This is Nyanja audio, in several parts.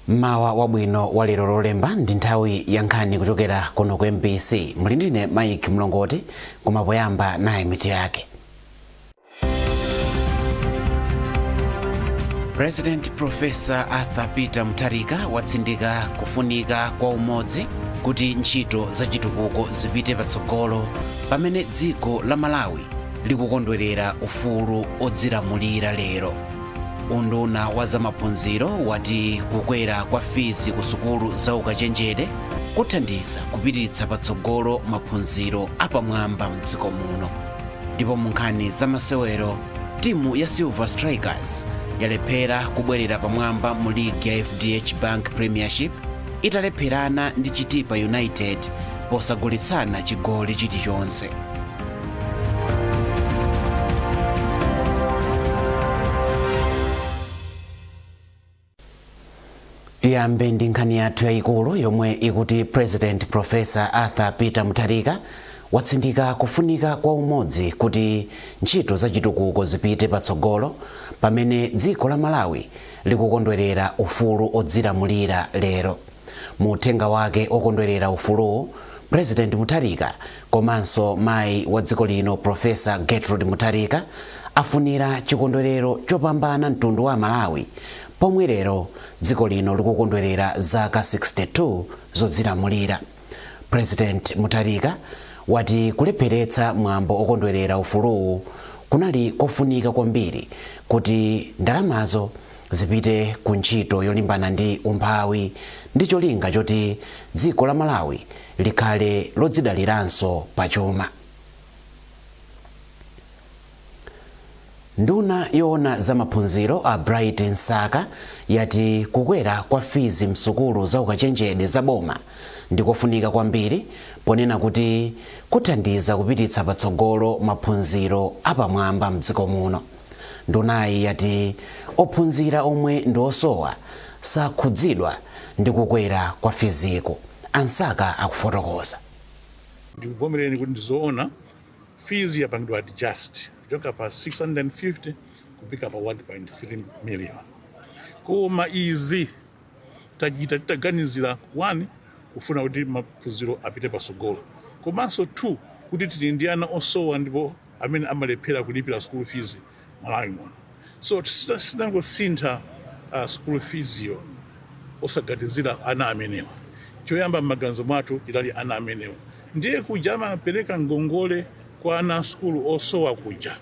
Mmawa wabwino wa lero Lolemba, ndi nthawi ya nkhani kuchokera kuno ku MBC. Muli ndine Mike Mlongoti, koma poyamba nayi mitu yake. President Professor Arthur Peter Mutharika watsindika kufunika kwa umodzi kuti ntchito za chitukuko zipite patsogolo pamene dziko la Malawi likukondwerera ufulu odzilamulira lero. Unduna wa zamaphunziro wati kukwera kwa fizi ku sukulu za ukachenjede kuthandiza kupititsa patsogolo maphunziro apamwamba mdziko muno. Ndipo mu nkhani za masewero, timu ya Silver Strikers yalephera kubwerera pamwamba mu ligi ya FDH Bank Premiership italepherana ndi Chitipa United posagoletsana chigoli chilichonse. Tiyambe ndi nkhani yathu yayikulu yomwe ikuti President Professor Arthur Peter Mutharika watsindika kufunika kwa umodzi kuti ntchito za chitukuko zipite patsogolo pamene dziko la Malawi likukondwerera ufulu odzilamulira lero. Mu uthenga wake okondwerera ufuluwu, President Mutharika komanso mayi wa dziko lino Professor Gertrude Mutharika afunira chikondwerero chopambana mtundu wa Malawi pomwe lero dziko lino likukondwerera zaka 62 zodzilamulira. President Mutharika wati kulepheretsa mwambo okondwerera ufuluwu kunali kofunika kwambiri kuti ndalamazo zipite ku ntchito yolimbana ndi umphawi ndi cholinga choti dziko la Malawi likhale lodzidaliranso pachuma. Nduna yoona za maphunziro a Bright Msaka yati kukwera kwa fizi msukulu za ukachenjede za boma ndikofunika kwambiri, ponena kuti kuthandiza kupititsa patsogolo maphunziro apamwamba mdziko muno. Ndunayi yati ophunzira omwe ndi osowa sakhudzidwa ndi kukwera kwa fiziku. A Msaka akufotokoza. Ndikuvomereni kuti ndizoona, fees yapangidwa adjust kuchoka pa 650 kupika pa 1.3 million, koma izi tachita titaganizira, 1, kufuna kuti maphunziro apite patsogolo, komanso 2, kuti tili ndi ana osowa ndipo amene amalephera kulipira school fees Malawi muno. So sitinangosintha school fees yo osaganizira ana amenewa. Choyamba m'maganizo mwathu chidali ana amenewa. Ndiye kuja amapereka ngongole kwa ana a sukulu osowa kuja,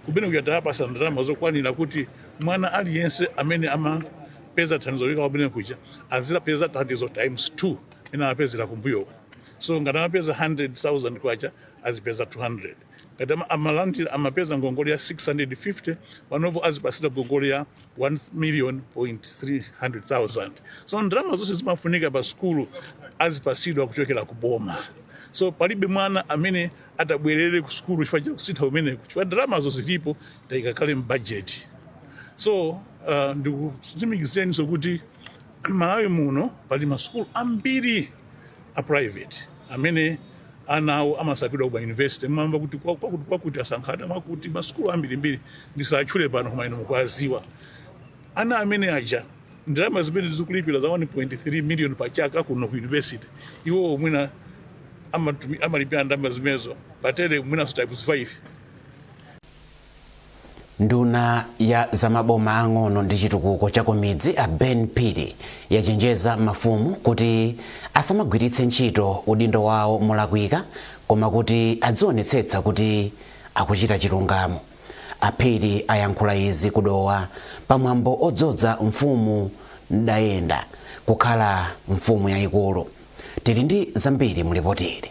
kumene kuja tawapasa ndalama zokwanira kuti mwana aliyense amene amapeza thandizo kuchoka kumene kuja azipeza thandizo times 2 ena amapezera kumbuyoko. So ngati amapeza 100,000 kwacha, azipeza 200. Ngati amalandira, amapeza ngongole ya 650, panopo azipasidwa ngongole ya 1 million point 300,000. So ndalama zonse zimafunika pa sukulu azipasidwa kuchokera ku boma. So palibe mwana amene atabwerere ku sukulu chifukwa cha kusintha kumeneku, chifukwa ndalamazo zilipo, tayika kale m'bajeti. So ndikutsimikizeni kuti Malawi muno pali masukulu ambiri a private amene ana awo amasankhidwa ku university. Mumamva kuti kwakuti kwakuti asankhana mwakuti, masukulu ambirimbiri, ndisatchule pano koma inu mukuwaziwa. Ana amene aja, ndalama zimene zikulipira za 1.3 million pa chaka kuno ku university, iwowo mwina amalipira ndalama zimenezo patere mwinanso times 5. Nduna ya zamaboma ang'ono ndi chitukuko cha kumidzi a Ben Phiri yachenjeza mafumu kuti asamagwiritse ntchito udindo wawo molakwika, koma kuti adzionetsetsa kuti akuchita chilungamo. A Phiri ayankhula izi ku Dowa pamwambo odzodza mfumu Mdayenda kukhala mfumu yayikulu. Tili ndi zambiri mu lipoti ili.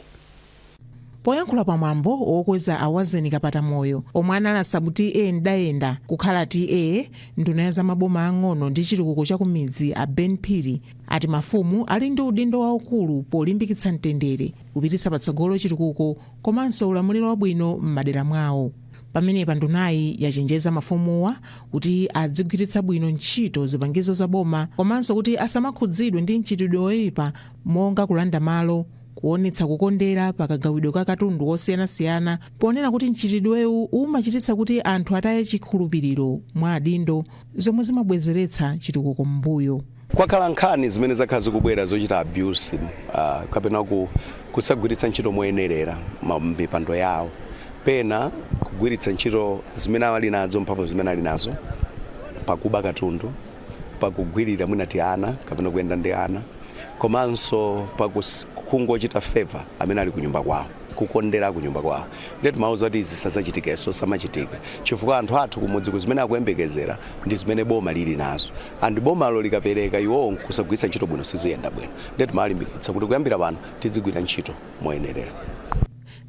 Poyankhula pamwambo wokweza a Wazeni Kapatamoyo, omwe anali a sub TA Mdayenda, kukhala TA, nduna ya zamaboma ang'ono ndi chitukuko cha kumidzi a Ben Phiri ati mafumu ali ndi udindo waukulu polimbikitsa mtendere, kupititsa patsogolo chitukuko komanso ulamuliro wabwino m'madera mwawo. Pamenepa ndunayi yachenjeza mafumuwa kuti adzigwiritsa bwino ntchito zipangizo za boma komanso kuti asamakhudzidwe ndi mchitidwe woyipa monga kulanda malo, kuonetsa kukondera pa kagawidwe ka katundu wosiyanasiyana, ponena kuti mchitidwewu umachititsa kuti anthu ataye chikhulupiriro mwa adindo, zomwe zimabwezeretsa chitukuko m'mbuyo. Kwakhala nkhani zimene zakhala zikubwera zochita abuse kapena kusagwiritsa ntchito moyenerera mipando yawo, pena kugwiritsa ntchito zimene ali nazo, mphamvu zimene ali nazo, pakuba katundu, pakugwirira mwina ti ana kapena kuyenda ndi ana, komanso pakungochita favor amene ali kunyumba kwawo, kukondera kunyumba kwawo. Ndiye timauza kuti izi sazachitikenso, samachitike, chifukwa anthu athu kumudzi zimene akuyembekezera ndi zimene boma lili nazo, and bomalo likapereka, iwowo kusagwiritsa ntchito bwino, siziyenda bwino. Ndiye timawalimbikitsa kuti kuyambira pano tizigwira ntchito moyenerera.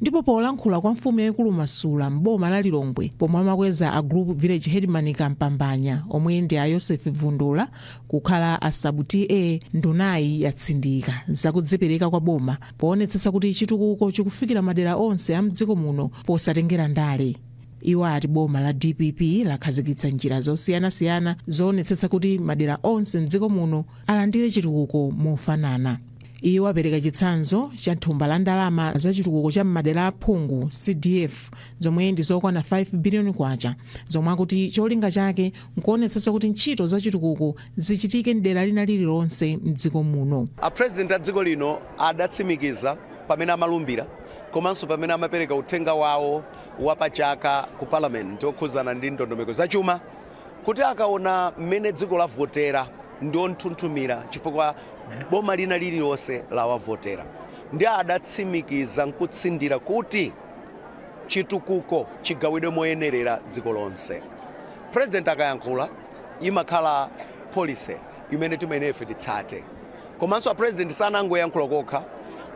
Ndipo polankhula kwa mfumu yayikulu Masula m'boma la Lilongwe, pomwe amakweza a group village headman Kampambanya, omwe ndi a Yosef Vundula, kukhala a sub TA, ndunayi yatsindika zakudzipereka kwa boma poonetsetsa kuti chitukuko chikufikira madera onse a mdziko muno posatengera ndale. Iwo ati boma la DPP lakhazikitsa njira zosiyanasiyana zoonetsetsa kuti madera onse mdziko muno alandire chitukuko mofanana. Iwo apereka chitsanzo cha thumba la ndalama za chitukuko cha m'madera aphungu, CDF, zomwe ndi zokwana 5 biliyoni kwacha, zomwe akuti cholinga chake nkuonetsetsa kuti ntchito za chitukuko zichitike mdera lina lililonse mdziko muno. A president a dziko lino adatsimikiza pamene amalumbira komanso pamene amapereka uthenga wawo wapachaka ku parliament okhuzana ndi ndondomeko zachuma kuti akaona mmene dziko lavotera ndi onthunthumira, chifukwa boma lina lililonse lawavotera. Ndi adatsimikiza nkutsindira kuti chitukuko chigawidwe moyenerera dziko lonse. President akayankhula, imakhala policy imene timayenera ife titsate. Komanso a president sanangoyankhula kokha,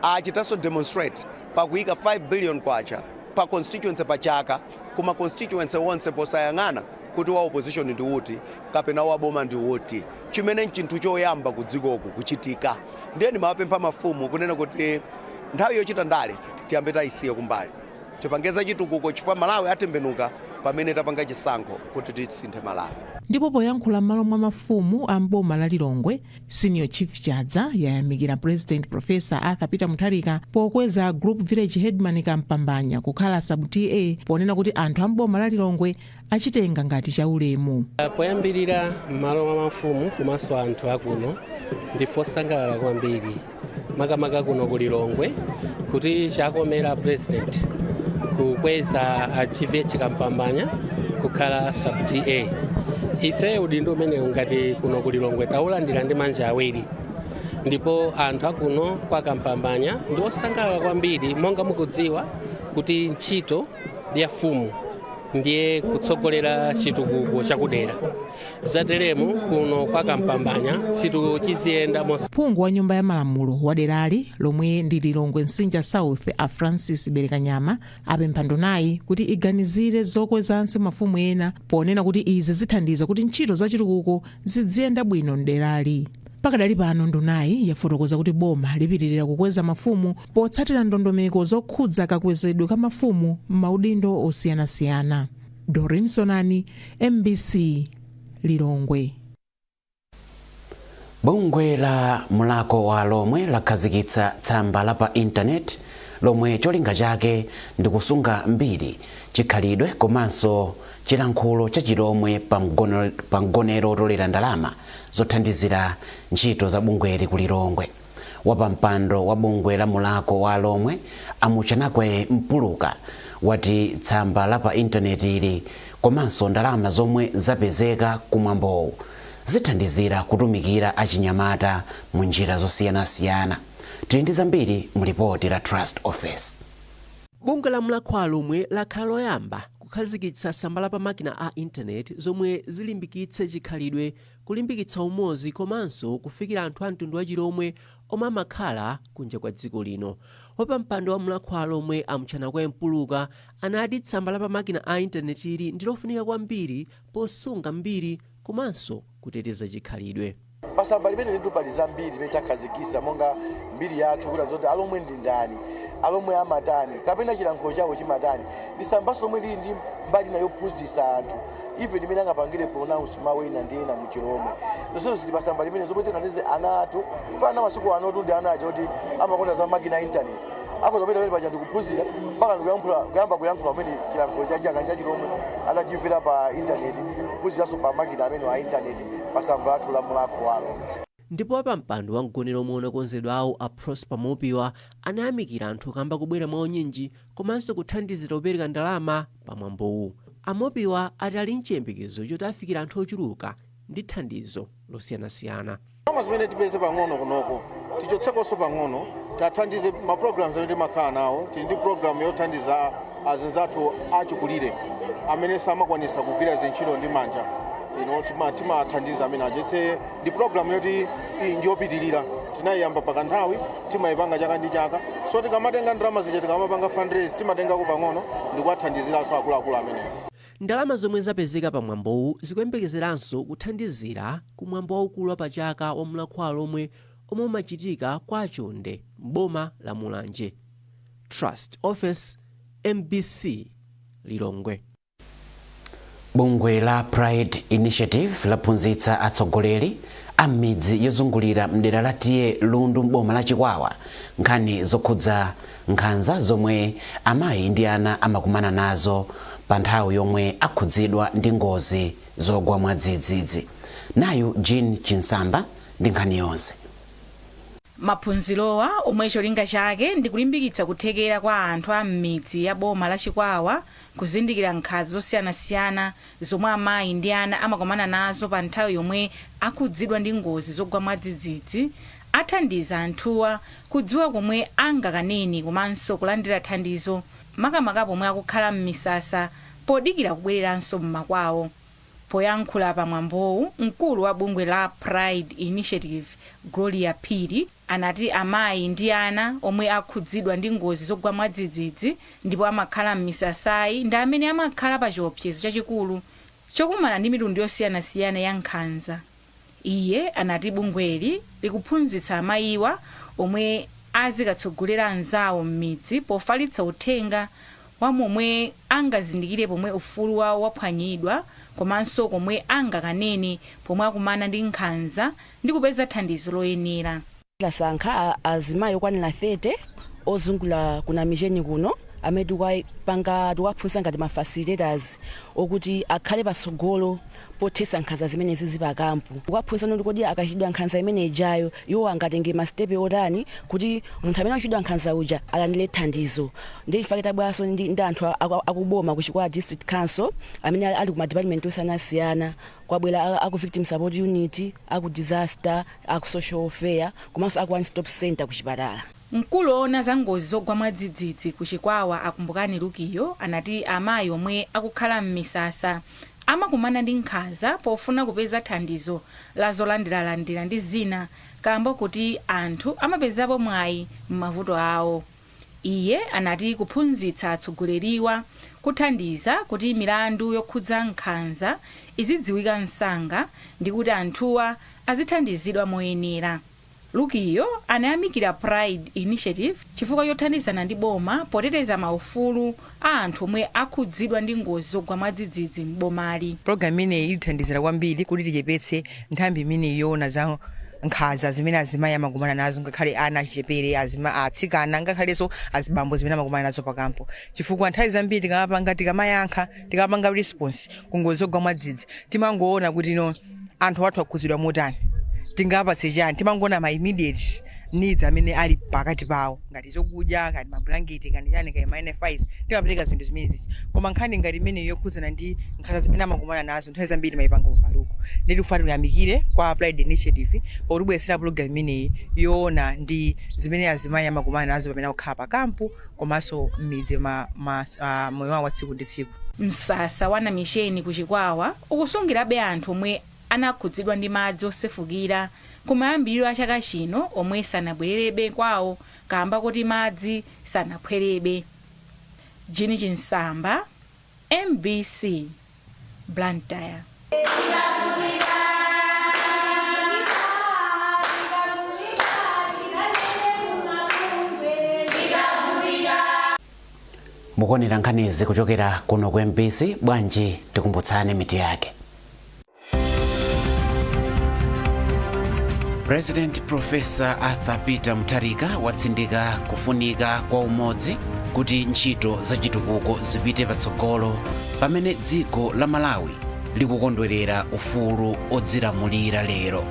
achitanso demonstrate pakuyika 5 billion kwacha pa constituency pa chaka, kuma constituency wonse, posayang'ana kuti wa opposition ndi uti kapena wa boma ndi uti, chimene nchinthu choyamba ku dzikoku kuchitika. Ndiye ndimawapempha mafumu kunena kuti nthawi yochita ndale tiyambe tayisiya kumbali, tipangeza chitukuko, chifukwa Malawi atembenuka pamene tapanga chisankho kuti tisinthe Malawi. Ndipo poyankhula m'malo mwa mafumu a mboma la Lilongwe, Senior Chief Chadza yayamikira President Professor Arthur Peter Mutharika pokweza group village headman Kampambanya kukhala sub TA, ponena kuti anthu a mboma la Lilongwe achitenga ngati chaulemu. Poyambirira, m'malo mwa mafumu komanso anthu akuno, ndife osangalala kwambiri, makamaka kuno ku Lilongwe, kuti chakomera president kukweza a GVH Kampambanya kukhala sub TA. Ife udindo umenewu ngati kuno ku Lilongwe taulandira ndi manja awiri, ndipo anthu akuno kwa Kampambanya ndi osangalala kwambiri. Monga mukudziwa kuti ntchito ya fumu ndiye kutsogolera chitukuko chakudera, zateremu kuno kwa Kampambanya chitukuko chiziyenda. Phungu wa nyumba ya malamulo wa derali, lomwe ndi Lilongwe Msinja South, a Francis Berekanyama, apempha ndunayi kuti iganizire zokwezanso mafumu ena, ponena kuti izi zithandiza kuti ntchito zachitukuko ziziyenda bwino mderali. Pakadali pano, ndunayi yafotokoza kuti boma lipitirira kukweza mafumu potsatira ndondomeko zokhudza kakwezedwe ka mafumu m'maudindo osiyanasiyana. Dorin Sonani, MBC, Lilongwe. Bungwe la Mulhako wa Lomwe lakhazikitsa tsamba la pa intaneti lomwe cholinga chake ndi kusunga mbiri, chikhalidwe komanso chilankhulo cha Chilomwe pa mgonero otolera ndalama zothandizira ntchito za bungweli ku Lilongwe. Wapampando wa bungwe la Mulhako wa Lomwe, Amuchanakwe Mpuluka, wati tsamba la pa intaneti ili komanso ndalama zomwe zapezeka kumwambowu zithandizira kutumikira achinyamata mu njira zosiyanasiyana. Tili ndi zambiri mu lipoti la Trust Office. Bungwe la Mulhako wa Lomwe lakhala loyamba kukhazikitsa tsamba la pamakina a intaneti zomwe zilimbikitse chikhalidwe, kulimbikitsa umodzi komanso kufikira anthu a mtundu wa Chilomwe omwe amakhala kunja kwa dziko lino. Wapampando wa Mulhako wa Lomwe, Amuchanakwe Mpuluka, anati tsamba la pamakina a intaneti ili ndi lofunika kwambiri posunga mbiri komanso kuteteza chikhalidwe. Pasamba limene litu pali zambiri zimene takhazikisa, monga mbiri yathu, kuti azoti Alomwe ndi ndani, Alomwe amatani, kapena chilankhulo chawo chimatani. Ndi tsambanso lomwe lili ndi mbali ina yophunzitsa anthu, even imene angapangire pronounce mawu ena ndi ena muchilomwe. Zonsezo zili pasamba limene, zomwe zithandize ana athu. Fana masiku anotu ndi ana aja kuti amakonda za makina a intaneti, akhoza kupita pamene paja ndikuphunzira mpaka kuyamba kuyankhula kumene chilankhulo chachaka cha Chilomwe atachimvera pa intaneti, kuphunziranso pa makina amene a intaneti pa tsamba lathu la Mulhako wa Lomwe. Ndipo wapampando wa mgonero omwe unakonzedwawo, a Prosper Mopiwa, anayamikira anthu kamba kubwera mwaunyinji komanso kuthandizira kupereka ndalama pamwambowu. Amopiwa ati ali mchiyembekezo choti afikira anthu ochuluka ndi thandizo losiyanasiyana. Ndalama zimene tipeze pang'ono kunoko, tichotsekonso pang'ono, tathandize ma programs amene timakhala nawo. Tili ndi program yothandiza azinzathu achikulire amene samakwanisa kugwira zintchito ndi manja ino. Timathandiza amene achetse ndi program yoti iyi ndiyopitirira. Tinayiyamba pakanthawi, timayipanga chaka ndi chaka. So tikamatenga ndalama zija, tikamapanga fundraise, timatengako pang'ono ndikuwathandiziranso akuluakulu amenewo. Ndalama zomwe zapezeka pamwambowu zikuyembekezeranso kuthandizira kumwambo waukulu wa pachaka wa Mulhako wa Alhomwe omwe umachitika kwa Achonde m'boma la Mulanje. Trust Office, MBC, Lilongwe. Bungwe la Pride Initiative laphunzitsa atsogoleri a midzi yozungulira mdera la T/A Lundu m'boma la Chikwawa nkhani zokhudza nkhanza zomwe amayi ndi ana amakumana nazo pa nthawi yomwe akhudzidwa ndi ngozi zogwa mwadzidzidzi. Nayu Jean Chinsamba ndi nkhani yonse. Maphunzirowa, omwe cholinga chake ndi kulimbikitsa kuthekera kwa anthu a m'midzi ya boma la Chikwawa kuzindikira nkhanza zosiyanasiyana zomwe amayi ndi ana amakumana nazo pa nthawi yomwe akhudzidwa ndi ngozi zogwa mwadzidzidzi, athandiza anthuwa kudziwa komwe angakanene komanso kulandira thandizo, makamaka pomwe akukhala m'misasa podikira kubwereranso m'makwawo. Poyankhula pamwambowu, mkulu wa bungwe la Pride Initiative, Gloria Phiri, anati amayi ndi ana omwe akhudzidwa ndi ngozi zogwa mwadzidzidzi ndipo amakhala m'misasayi ndi amene amakhala pa chiopsezo chachikulu chokumana ndi mitundu yosiyanasiyana ya nkhanza. Iye anati bungweli likuphunzitsa amayiwa omwe azikatsogolera anzawo m'midzi pofalitsa uthenga wa momwe angazindikire pomwe ufulu wawo waphwanyidwa komanso komwe angakanene pomwe akumana ndi nkhanza ndi kupeza thandizo loyenera. Tasankha azimayi okwanira 30 ozungulira kuna Micheni kuno amene tikupanga, tikuwaphunzitsa ngati ma facilitators okuti akhale patsogolo pothetsa nkhanza zimenezi zipakampu. Tikuwaphunzitsa kuti kodi akachitidwa nkhanza imene ijayo, iwo angatenge ma steps otani kuti munthu amene achitidwa nkhanza uja alandire thandizo. Ndi ifake tabweranso ndi anthu akuboma ku Chikwawa District Council amene ali ku ma department osiyanasiyana. Kwabwera aku Victim Support Unit, aku disaster, aku social welfare komanso aku One Stop Center ku chipatala. Mkulu woona za ngozi zogwa mwadzidzidzi ku Chikwawa, Akumbukani Lukiyo, anati amayi omwe akukhala m'misasa amakumana ndi nkhanza pofuna kupeza thandizo la zolandiralandira ndi zina, kamba kuti anthu amapezapo mwayi m'mavuto awo. Iye anati kuphunzitsa atsogoleriwa kuthandiza kuti milandu yokhudza nkhanza izidziwika msanga ndi kuti anthuwa azithandizidwa moyenera. Lukiyo anayamikira Pride Initiative chifukwa chothandizana ndi boma poteteza maufulu a anthu omwe akhudzidwa ndi ngozi zogwa mwadzidzidzi m'bomali. Program imeneyi itithandizira kwambiri kuti tichepetse nthambi imeneyi yoona za nkhanza zimene azimayi amakumana nazo, ngakhale ana achichepere, atsikana, ngakhalenso azibambo, zimene amakumana nazo pakampo, chifukwa nthawi zambiri tikamapanga, tikamayankha, tikamapanga response ku ngozi zogwa mwadzidzidzi, timangoona kuti no, anthu athu akhudzidwa motani, tingapatse chani. Timangoona ma immediate needs amene ali pakati pawo, ngati chokudya, ngati mablanketi, ngati chani, ngati ma NFIs, timapereka zinthu zimenezi. Koma nkhani ngati imeneyi yokhudzana ndi nkhanza zimene amakumana nazo, nthawi zambiri timayipanga overlook. Ndi tikufuna tiyamikire kwa Pride Initiative pakutibweretsera program imeneyi yoona ndi zimene azimayi amakumana nazo pamene akukhala pa kampu komanso m'midzi moyo wawo wa tsiku ndi tsiku. Msasa wa Namicheni ku Chikwawa ukusungirabe anthu omwe anakhudzidwa ndi madzi osefukira kumayambiriro a chaka chino omwe sanabwererebe kwawo kamba kuti madzi sanaphwerebe. Jini Chinsamba, MBC, Blantyre. Mukuonera nkhanizi kuchokera kuno ku MBC. Bwanji tikumbutsane mitu yake. President Professor Arthur Peter Mutharika watsindika kufunika kwa umodzi kuti ntchito zachitukuko zipite patsogolo pamene dziko la Malawi likukondwerera ufulu odzilamulira lero.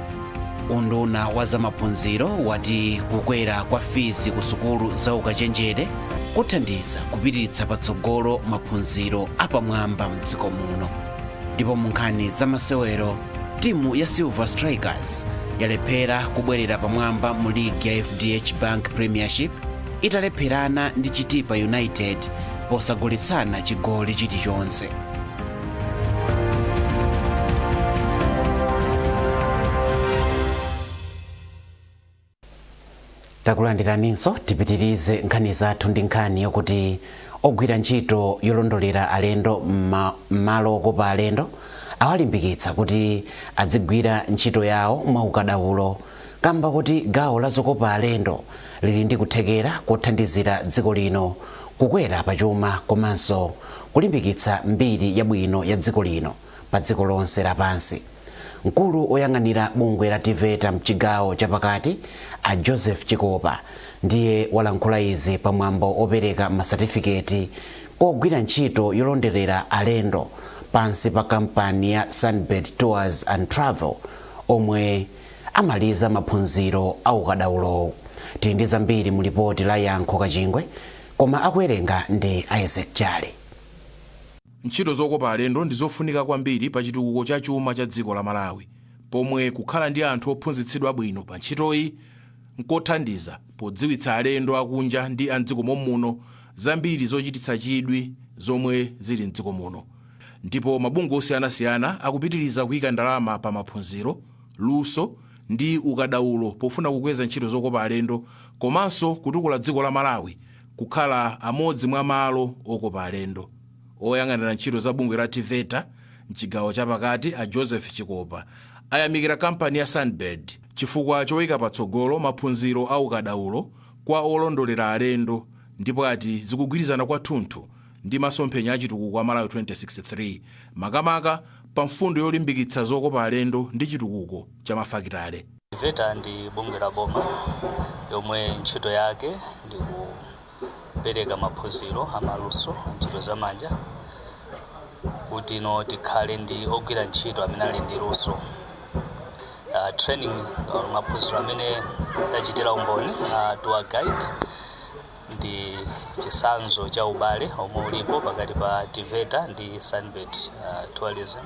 Unduna wa zamaphunziro wati kukwera kwa fizi ku sukulu za ukachenjede kuthandiza kupititsa patsogolo maphunziro apamwamba mdziko muno. Ndipo mu nkhani za masewero, timu ya Silver Strikers yalephera kubwerera pamwamba mu ligi ya FDH Bank Premiership italepherana ndi Chitipa United posagoletsana chigoli chilichonse. Takulandiraninso, tipitirize nkhani zathu ndi nkhani yokuti ogwira ntchito yolondolera alendo m'malo okopa alendo awalimbikitsa kuti adzigwira ntchito yawo mwaukadaulo, kamba kuti gawo la zokopa alendo lili ndi kuthekera kothandizira dziko lino kukwera pachuma komanso kulimbikitsa mbiri yabwino ya dziko lino pa dziko lonse lapansi. Mkulu oyang'anira bungwe la TEVETA mchigawo chapakati, a Joseph Chikopa, ndiye walankhula izi pamwambo opereka masatifiketi kogwira ntchito yolonderera alendo pansi pa kampani ya Sunbird Tours and Travel omwe amaliza maphunziro aukadaulowu. Tili ndi zambiri mu lipoti la Yankho Kachingwe, koma akuwerenga ndi Isaac Jale. Ntchito zokopa alendo ndi zofunika kwambiri pa chitukuko cha chuma cha dziko la Malawi, pomwe kukhala ndi anthu ophunzitsidwa bwino pa ntchitoyi nkothandiza podziwitsa alendo akunja ndi a mdziko mommuno zambiri zochititsa chidwi zomwe zili mdziko muno. Ndipo mabungwe osiyanasiyana akupitiriza kuyika ndalama pa maphunziro, luso ndi ukadaulo pofuna kukweza ntchito zokopa alendo komanso kutukula dziko la Malawi kukhala amodzi mwa malo okopa alendo. Oyang'anira ntchito za bungwe la TEVETA mchigawo chapakati, a Joseph Chikopa, ayamikira kampani ya Sunbird chifukwa choyika patsogolo maphunziro a ukadaulo kwa olondolera alendo, ndipo ati zikugwirizana kwathunthu ndi masomphenya achitukuko a Malawi 2063, makamaka pa mfundo yolimbikitsa zokopa alendo ndi chitukuko cha mafakitale. TEVETA ndi bungwe la boma yomwe ntchito yake ndi kupereka maphunziro amaluso ntchito zamanja kuti ino tikhale ndi ogwira ntchito amene ali ndi luso. Training, maphunziro amene tachitira umboni tour guide ndi chitsanzo cha ubale omwe ulipo pakati pa TEVETA ndi Sunbird Tourism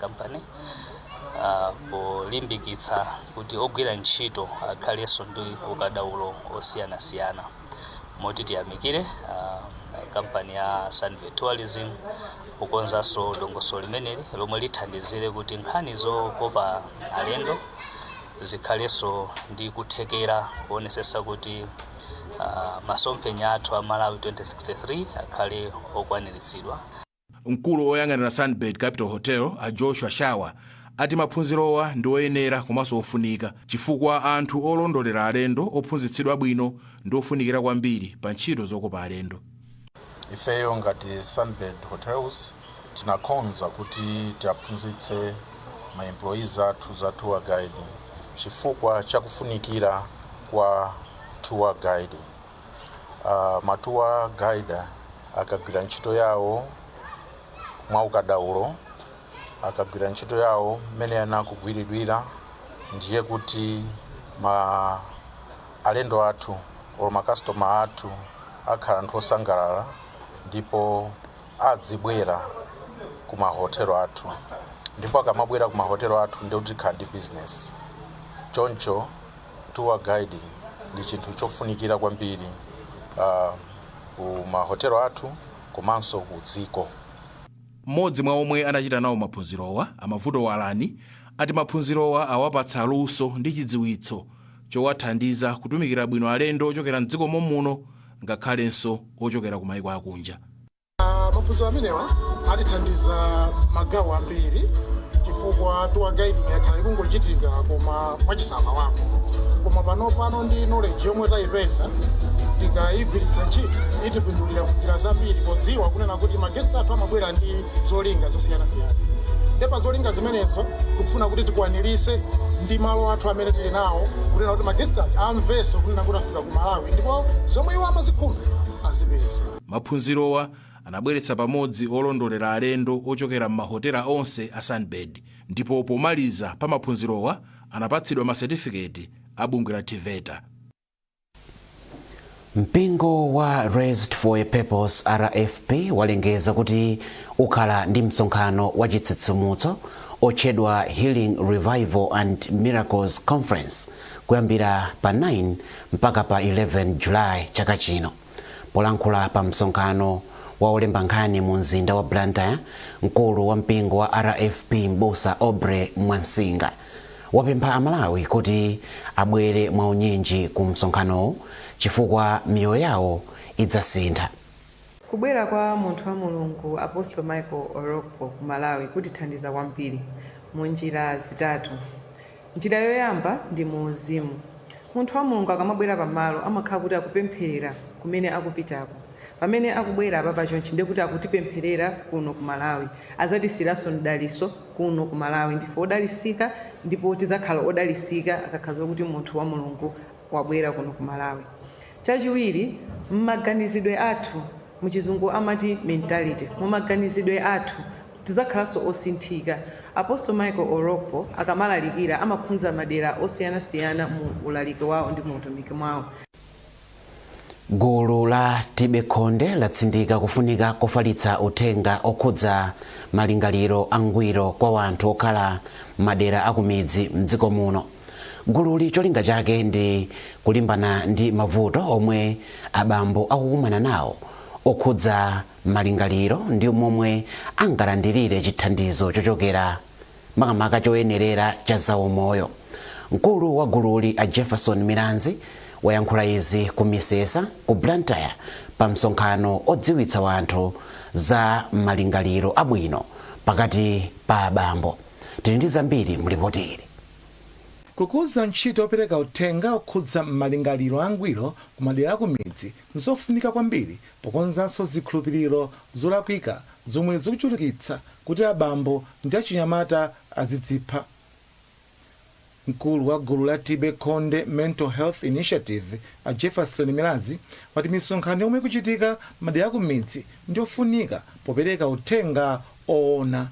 Company polimbikitsa kuti ogwira ntchito akhalenso ndi ukadaulo osiyanasiyana. Moti tiyamikire kampani ya Sunbird Tourism kukonzanso dongosolo limeneli lomwe lithandizire kuti nkhani zokopa alendo zikhalenso ndi kuthekera kuonesesa kuti masomphenya athu a Malawi 2063 akhale okwaniritsidwa. Mkulu oyang'anira Sunbird Capital Hotel, a Joshua Shawa, ati maphunzirowa ndi oyenera komanso ofunika chifukwa anthu olondolera alendo ophunzitsidwa bwino ndi ofunikira kwambiri pa ntchito zokopa alendo. Ifeyo ngati Sunbird Hotels tinakonza kuti tiaphunzitse ma employees athu za tour guiding chifukwa chakufunikira kwa tour guiding. Ma tour guide akagwira ntchito yawo mwaukadaulo, akagwira ntchito yawo mmene anakugwiridwira, ndiye kuti ma alendo athu or makastoma athu akhala anthu osangalala ndipo adzibwera ku mahotelo athu, ndipo akamabwera ku mahotelo athu ndiye kuti tikhala ndi business. Choncho tour guiding ndi chinthu chofunikira kwambiri ku mahotelo athu komanso ku dziko. Mmodzi mwa omwe anachita nawo maphunzirowa, Amavuto Walani, ati maphunzirowa awapatsa luso ndi chidziwitso chowathandiza kutumikira bwino alendo ochokera mdziko momuno ngakhalenso ochokera ku mayiko akunja. Maphunziro amenewa atithandiza magawo ambiri chifukwa tour guiding yakhala ikungochitika koma mwachisawawapo, koma pano ndi knowledge yomwe tayipeza, tikayigwiritsa ntchito itipindulira mu njira zambiri, podziwa kunena kuti ma guest athu amabwera ndi zolinga zosiyanasiyana, ndipo zolinga zimenezo tikufuna kuti tikwanirise ndi malo athu amene tili nawo, kunena kuti ma guest athu amvenso kunena kuti afika ku Malawi ndipo zomwe iwo amazikhumba azipeza. Maphunzirowa anabweretsa pamodzi olondolera alendo ochokera m'mahotela onse a Sunbird, ndipo pomaliza pa maphunzirowa Anapatsidwa masetifiketi a bungwe la TEVETA. Mpingo wa Raised for a Purpose, RFP, walengeza kuti ukhala ndi msonkhano wa chitsitsimutso otchedwa Healing, Revival and Miracles Conference kuyambira pa 9 mpaka pa 11 Julayi chaka chino. Polankhula pa msonkhano wa olemba nkhani mu mzinda wa Blantyre, mkulu wa mpingo wa RFP, Mbusa Aubrey Mwansinga, wapempha Amalawi kuti abwere mwaunyinji ku msonkhanowu chifukwa miyoyo yawo idzasintha. Kubwera kwa munthu wa Mulungu Apostle Michael Orokpo ku Malawi kutithandiza kwambiri mu njira zitatu. Njira yoyamba ndi mu uzimu. Munthu wa Mulungu akamabwera pamalo, amakhala kuti akupempherera kumene akupitako. Pamene akubwera apapa chonchi, ndiye kuti akutipempherera kuno ku Malawi. Azatisiranso mdaliso kuno ku Malawi. Ndife odalisika ndipo tidzakhala odalisika akakhala kuti munthu wa Mulungu wabwera kuno ku Malawi. Chachiwiri, mmaganizidwe athu, muchizungu amati mentality, mumaganizidwe athu tidzakhalanso osinthika. Apostle Michael Orokpo akamalalikira, amakhudza madera osiyanasiyana mu ulaliki wawo ndi mu utumiki mwawo. Gulu la Tibe Khonde latsindika kufunika kofalitsa uthenga okhudza malingaliro angwiro kwa wanthu okhala madera akumidzi mdziko muno. Gululi cholinga chake ndi kulimbana ndi mavuto omwe abambo akukumana nawo okhudza malingaliro ndi momwe angalandirire chithandizo chochokera makamaka choyenerera cha zaumoyo. Mkulu wa gululi, a Jefferson Milanzi, wayankhula izi ku Misesa ku Blantyre pa msonkhano odziwitsa wanthu za malingaliro abwino pakati pa abambo. Tili ndi zambiri mlipoti ili. Kukuza ntchito yopereka uthenga okhudza malingaliro angwiro kumadera akumidzi nzofunika kwambiri pokonzanso zikhulupiriro zolakwika zomwe zikuchulukitsa kuti abambo ndi achinyamata azidzipha. Mkulu wa gulu la Tibe Khonde Mental Health Initiative, a Jefferson Milazi, wati misonkhano yomwe ikuchitika madera akumidzi ndiofunika popereka uthenga oona.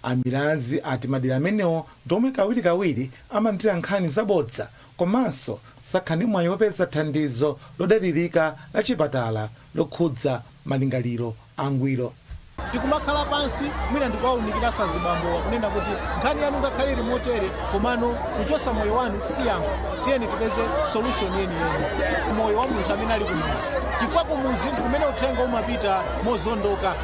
Amilazi ati madera amenewo ndiomwe kawirikawiri amalandira nkhani zabodza komanso sakhala ndi mwayi wopeza thandizo lodalirika la chipatala lokhudza malingaliro angwiro. Tikumakhala pansi mwina ndikuwawunikiranso azibambowa kunena kuti nkhani yanu ngakhale ili motere, komano kuchosa moyo wanu si yankho. Tiyeni tipeze solution yeniyeni moyo wa munthu amene ali kumuzi, chifukwa kumuzi ndi kumene uthenga umapita mozondoka,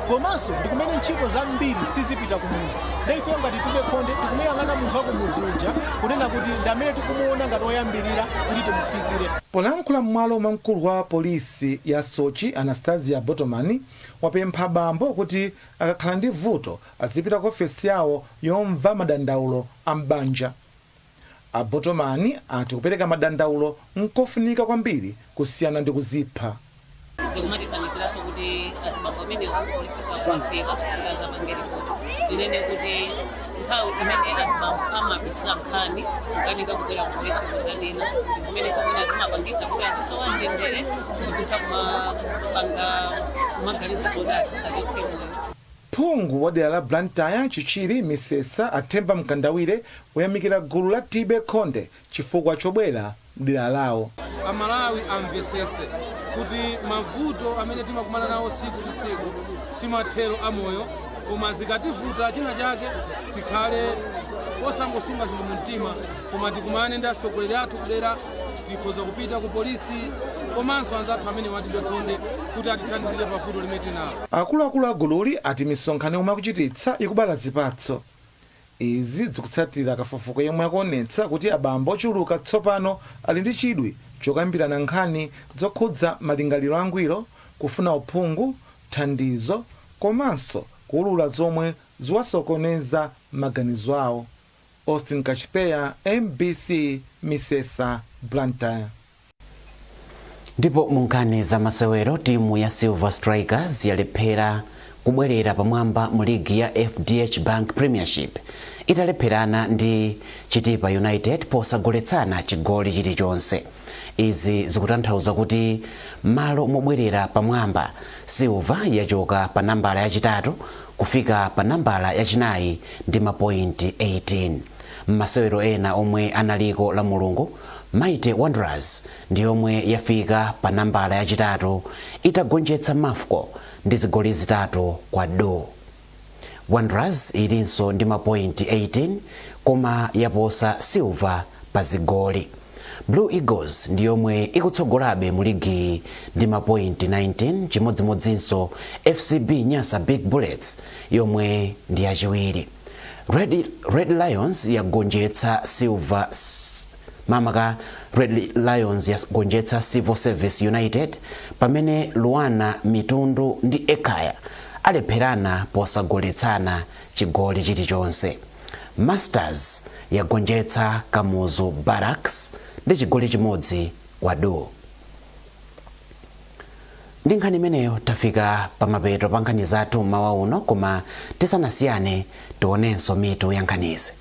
komanso ndi kumene ntchito zambiri sizipita kumuzi. Ndi ifeyo ngati Tibe Khonde tikumuyang'ana munthu wakumudzi uja kunena kuti ndi amene tikumuona ngati oyambirira kuti timufikire. Polankhula m'malo mwa mkulu wa polisi ya Soche, Anastasia Botomani, wapempha abambo kuti akakhala ndi vuto azipita ku ofesi yawo yomva madandaulo a m'banja. A Botomani ati kupereka madandaulo nkofunika kwambiri kusiyana ndi kuzipha. Zikumatithandiziraso kuti azibambo amenewo polisiso akuwafika kuti azapange ripoti. Tinene kuti nthawi imene azibambo amabisa nkhani, kukanika kubwera ku polisi kuzanena, ndi zimene zimene zimapangisa kuti azisowa mtendere ndikutha kumapanga kumaganiza kuti achotse moyo. Phungu wa dera la Blantyre, Chichiri, Misesa, Athemba Mkandawire, kuyamikira gulu la Tibe Khonde chifukwa chobwera mdera lawo. Amalawi amvesese kuti mavuto amene timakumana nawo siku ndi siku si mathero amoyo, koma zikativuta china chake, tikhale osangosunga zinthu mu mtima, koma tikumane ndi atsogoleri athu kudera. Tikhoza kupita ku polisi komanso anzathu amene wa Tibe Khonde kuti atithandizire pa vuto limene tinalo. Akuluakulu a gululi ati misonkhano yomwe akuchititsa ikubala zipatso. Izi zikutsatira kafukufuku yemwe akuonetsa kuti abambo ochuluka tsopano ali ndi chidwi chokambirana nkhani zokhudza malingaliro angwiro, kufuna uphungu, thandizo komanso kuwulula zomwe ziwasokoneza maganizo awo. Austin Kachipeya, MBC, Misesa, Blantyre. Ndipo mu nkhani za masewero, timu ya Silver Strikers yalephera kubwerera pamwamba mu ligi ya FDH Bank Premiership italepherana ndi Chitipa United posagoletsana chigoli chilichonse. Izi zikutanthauza kuti malo mobwerera pamwamba, Silver yachoka pa nambala yachitatu kufika pa nambala yachinayi ndi mapointi 18. M'masewero ena omwe analiko la Mulungu, Mighty Wanderers ndi yomwe yafika pa nambala yachitatu itagonjetsa Mafco ndi zigoli 3 kwa do. Wanderers ilinso ndi mapointi 18 koma yaposa Silver pa zigoli. Blue Eagles ndi yomwe ikutsogolabe mu ligi ndi mapointi 19, chimodzimodzinso FCB Nyasa Big Bullets yomwe ndi yachiwiri. Red Lions yagonjetsa Silver mamaka Red Lions yagonjetsa Civil Service United, pamene Luana, Mitundu ndi Ekaya alepherana posagoletsana chigoli chilichonse. Masters yagonjetsa Kamuzu Barracks ndi chigoli 1 kwa do. Ndi nkhani imeneyo tafika pamapeto pa nkhani zathu mmawa uno, koma tisanasiyane tionenso mitu ya nkhanizi.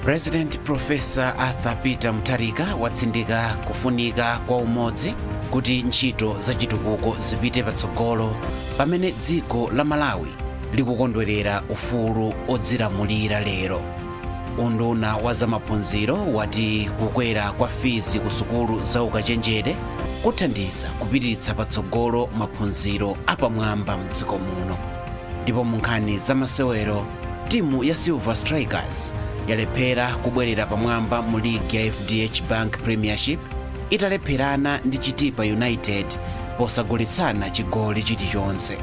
President Professor Arthur Peter Mutharika watsindika kufunika kwa umodzi kuti ntchito zachitukuko zipite patsogolo pamene dziko la Malawi likukondwerera ufulu odzilamulira lero. Unduna wa zamaphunziro wati kukwera kwa fizi ku sukulu za ukachenjede kuthandiza kupititsa patsogolo maphunziro apamwamba mdziko muno. Ndipo mu nkhani za masewero, timu ya Silver Strikers yalephera kubwerera pamwamba mu ligi ya FDH Bank Premiership italepherana ndi Chitipa United posagoletsana chigoli chilichonse.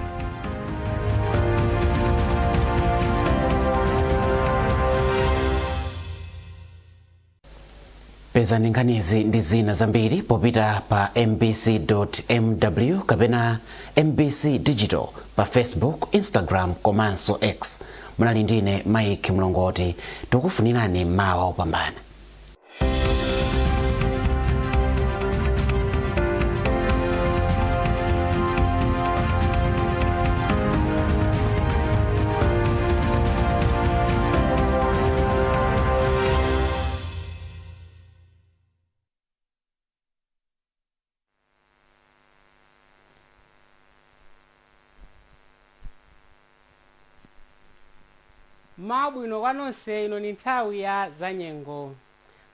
Pezani nkhanizi ndi zina zambiri popita pa mbc.mw kapena MBC Digital pa Facebook, Instagram komanso X. Munali ndine Mike Mlongoti, tikufunirani mawa opambana. Mabwino kwa nonse, ino ni nthawi ya zanyengo.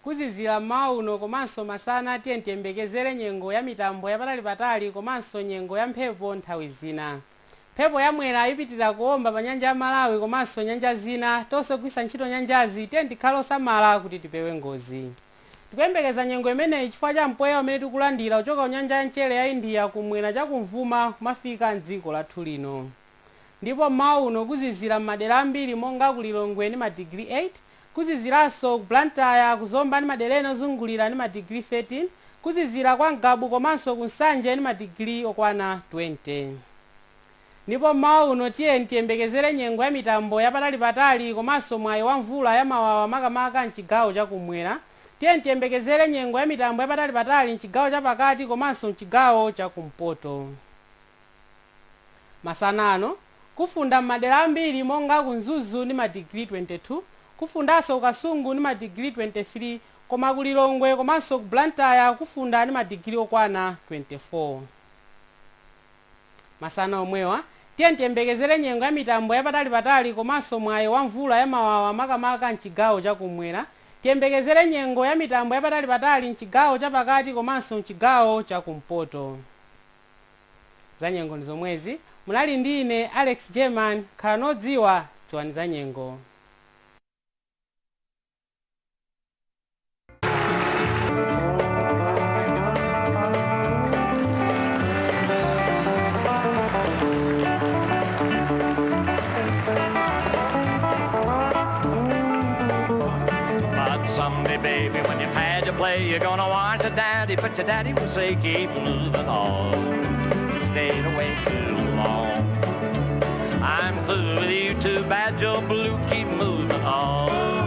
Kuzizira mauno komanso masana, tiye tiyembekezere nyengo ya mitambo yapatalipatali komanso nyengo ya mphepo. Nthawi zina mphepo yamwera ipitirira kuwomba pa nyanja ya Malawi komanso nyanja zina. Tonse kugwiritsa ntchito nyanjazi, tiye tikhale osamala kuti tipewe ngozi. Tikuyembekeza nyengo imeneyi chifukwa cha mpweya umene tikulandira kuchoka ku nyanja ya mchere ya India kumwera chakumvuma kumafika mdziko lathu lino. Ndipo mauno kuzizira m'madera ambiri monga ku Lilongwe ndi madigiri 8, kuziziranso ku Blantyre, kuzomba ndi madera ena ozungulira ndi madigiri 13, kuzizira kwa Ngabu komanso ku Nsanje ndi madigiri okwana 20. Ndipo mauno tiye tiyembekezere nyengo ya mitambo yapatalipatali komanso mwayi wa mvula ya mawawa makamaka mchigawo chakumwera. Tiye tiyembekezere nyengo ya mitambo yapatalipatali mchigawo chapakati komanso mchigawo chakumpoto. Masana kufunda m'madera ambiri monga ku Mzuzu ndi madigiri 22, kufundanso ku Kasungu ndi madigiri 23, koma ku Lilongwe komanso ku Blantyre kufunda ndi madigiri okwana 24. Masana omwewa tiye tiyembekezere nyengo ya mitambo yapatalipatali komanso mwayi wa mvula ya mawawa makamaka mchigawo chakumwera. Tiyembekezere nyengo ya mitambo yapatalipatali mchigawo chapakati komanso mchigawo chakumpoto. Za nyengo ndi zomwezi. Munali ndi ine Alex German. Khala nodziwa, dziwani za nyengo. But someday, baby, when you've had your play, you're gonna want your daddy, but your daddy will say, keep moving on. You stayed away too long. I'm through with you, too bad you're blue, keep moving on.